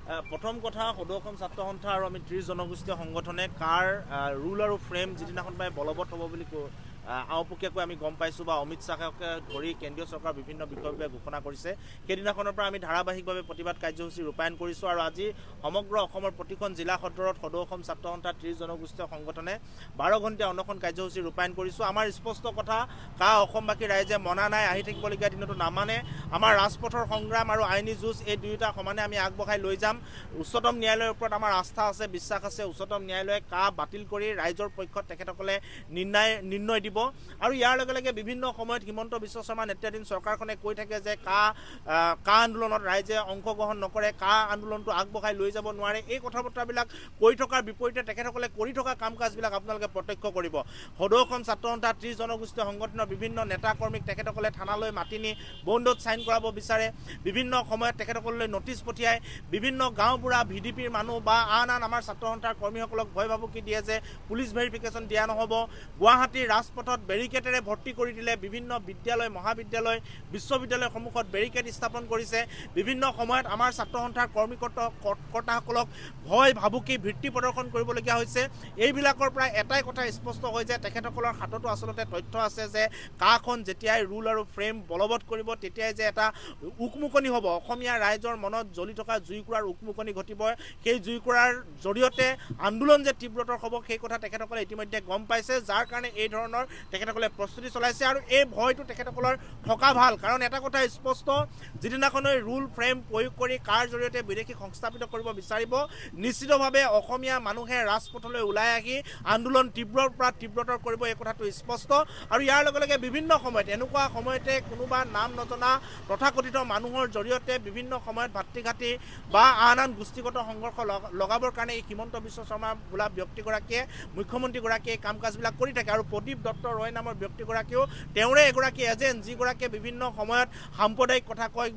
প্ৰথম কথা, সদৌ অসম ছাত্ৰ সন্থা আৰু আমি 30 জনগোষ্ঠীয় সংগঠনে কাৰ ৰুল আৰু ফ্ৰেম যিদিনাখন পাই বলবৎ হ'ব বুলি আওপকীয়াকৈ আমি গম পাইছোঁ বা অমিত শ্বাহকে ধৰি কেন্দ্ৰীয় চৰকাৰৰ বিভিন্ন বিষয়ববীয়াই ঘোষণা কৰিছে, সেইদিনাখনৰ পৰা আমি ধাৰাবাহিকভাৱে প্ৰতিবাদ কাৰ্যসূচী ৰূপায়ণ কৰিছোঁ। আৰু আজি সমগ্ৰ অসমৰ প্ৰতিখন জিলা সদৰত সদৌ অসম ছাত্ৰ সন্থা 30 জনগোষ্ঠীয় সংগঠনে 12 ঘণ্টীয়া অনশন কাৰ্যসূচী ৰূপায়ণ কৰিছোঁ। আমাৰ স্পষ্ট কথা, কা অসমবাসী ৰাইজে মনা নাই, আহি থাকিবলগীয়া দিনতো নামানে। আমাৰ ৰাজপথৰ সংগ্ৰাম আৰু আইনী যুঁজ এই দুয়োটা সমানে আমি আগবঢ়াই লৈ যাম। উচ্চতম ন্যায়ালয়ৰ ওপৰত আমাৰ আস্থা আছে, বিশ্বাস আছে। উচ্চতম ন্যায়ালয়ে কা বাতিল কৰি ৰাইজৰ পক্ষত তেখেতসকলে নিৰ্ণয় দিব। আৰু ইয়াৰ লগে লগে বিভিন্ন সময়ত হিমন্ত বিশ্ব শৰ্মা নেতৃত্বাধীন চৰকাৰখনে কৈ থাকে যে কা আন্দোলনত ৰাইজে অংশগ্ৰহণ নকৰে, কা আন্দোলনটো আগবঢ়াই লৈ যাব নোৱাৰে। এই কথা বতৰাবিলাক কৈ থকাৰ বিপৰীতে তেখেতসকলে কৰি থকা কাম কাজবিলাক আপোনালোকে প্ৰত্যক্ষ কৰিব। সদৌ অসম ছাত্ৰ সন্থা 30 জনগোষ্ঠীয় সংগঠনৰ বিভিন্ন নেতা কৰ্মীক তেখেতসকলে থানালৈ মাতি নি বণ্ডত চাইন কৰাব বিচাৰে। বিভিন্ন সময়ত তেখেতসকললৈ নটিচ পঠিয়াই বিভিন্ন গাঁওবুঢ়া, ভি ডি পিৰ মানুহ বা আন আন আমাৰ ছাত্ৰ সন্থাৰ কৰ্মীসকলক ভয় ভাবুকি দিয়ে যে পুলিচ ভেৰিফিকেশ্যন দিয়া নহ'ব। গুৱাহাটীৰ ৰাজপথত বেৰিকেডেৰে ভৰ্তি কৰি দিলে, বিভিন্ন বিদ্যালয়, মহাবিদ্যালয়, বিশ্ববিদ্যালয়ৰ সন্মুখত বেৰিকেড স্থাপন কৰিছে। বিভিন্ন সময়ত আমাৰ ছাত্ৰ সন্থাৰ কৰ্মকৰ্তাসকলক ভয় ভাবুকি ভিত্তি প্ৰদৰ্শন কৰিবলগীয়া হৈছে। এইবিলাকৰ পৰা এটাই কথা স্পষ্ট হয় যে তেখেতসকলৰ হাততো আচলতে তথ্য আছে যে কাখন যেতিয়াই ৰুল আৰু ফ্ৰেম বলবৎ কৰিব তেতিয়াই যে এটা উকমুকনি হ'ব, অসমীয়া ৰাইজৰ মনত জ্বলি থকা জুইকুৰাৰ উকমুকনি ঘটিব। সেই জুইকুৰাৰ জৰিয়তে আন্দোলন যে তীব্ৰতৰ হ'ব সেই কথা তেখেতসকলে ইতিমধ্যে গম পাইছে, যাৰ কাৰণে এই ধৰণৰ তেখেতসকলে প্ৰস্তুতি চলাইছে। আৰু এই ভয়টো তেখেতসকলৰ থকা ভাল, কাৰণ এটা কথা স্পষ্ট, যিদিনাখনৈ ৰুল ফ্ৰেম প্ৰয়োগ কৰি কাৰ জৰিয়তে বিদেশীক সংস্থাপিত কৰিব বিচাৰিব, নিশ্চিতভাৱে অসমীয়া মানুহে ৰাজপথলৈ ওলাই আহি আন্দোলন তীব্ৰৰ পৰা তীব্ৰতৰ কৰিব, এই কথাটো স্পষ্ট। আৰু ইয়াৰ লগে লগে বিভিন্ন সময়ত এনেকুৱা সময়তে কোনোবা নাম নজনা তথাকথিত মানুহৰ জৰিয়তে বিভিন্ন সময়ত ভাতৃঘাতী বা আন আন গোষ্ঠীগত সংঘৰ্ষ লগাবৰ কাৰণে এই হিমন্ত বিশ্ব শৰ্মা বোলা ব্যক্তিগৰাকীয়ে, মুখ্যমন্ত্ৰীগৰাকীয়ে কাম কাজবিলাক কৰি থাকে। আৰু প্ৰদীপ দত্ত ৰয় নামৰ ব্যক্তিগৰাকীও তেওঁৰে এগৰাকী এজেণ্ট, যিগৰাকীয়ে বিভিন্ন সময়ত সাম্প্ৰদায়িক কথা কয়,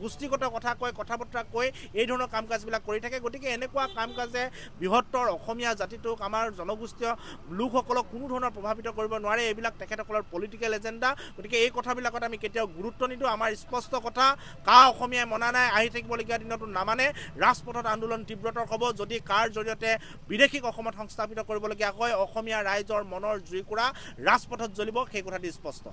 গোষ্ঠীগত কথা কয়, কথা বতৰা কৈ এই ধৰণৰ কাম কাজবিলাক কৰি থাকে। গতিকে এনেকুৱা কাম কাজে বৃহত্তৰ অসমীয়া জাতিটোক, আমাৰ জনগোষ্ঠীয় লোকসকলক কোনো ধৰণৰ প্ৰভাৱিত কৰিব নোৱাৰে। এইবিলাক তেখেতসকলৰ পলিটিকেল এজেণ্ডা। গতিকে এই কথাবিলাকত আমি কেতিয়াও গুৰুত্ব নিদিওঁ। আমাৰ স্পষ্ট কথা, কা অসমীয়াই মনা নাই, আহি থাকিবলগীয়া দিনতো নামানে। ৰাজপথত আন্দোলন তীব্ৰতৰ হ'ব। যদি কাৰ জৰিয়তে বিদেশীক অসমত সংস্থাপিত কৰিবলগীয়া হয়, অসমীয়া ৰাইজৰ মনৰ জুইকুৰা ৰাজপথত জ্বলিব, সেই কথাটো স্পষ্ট।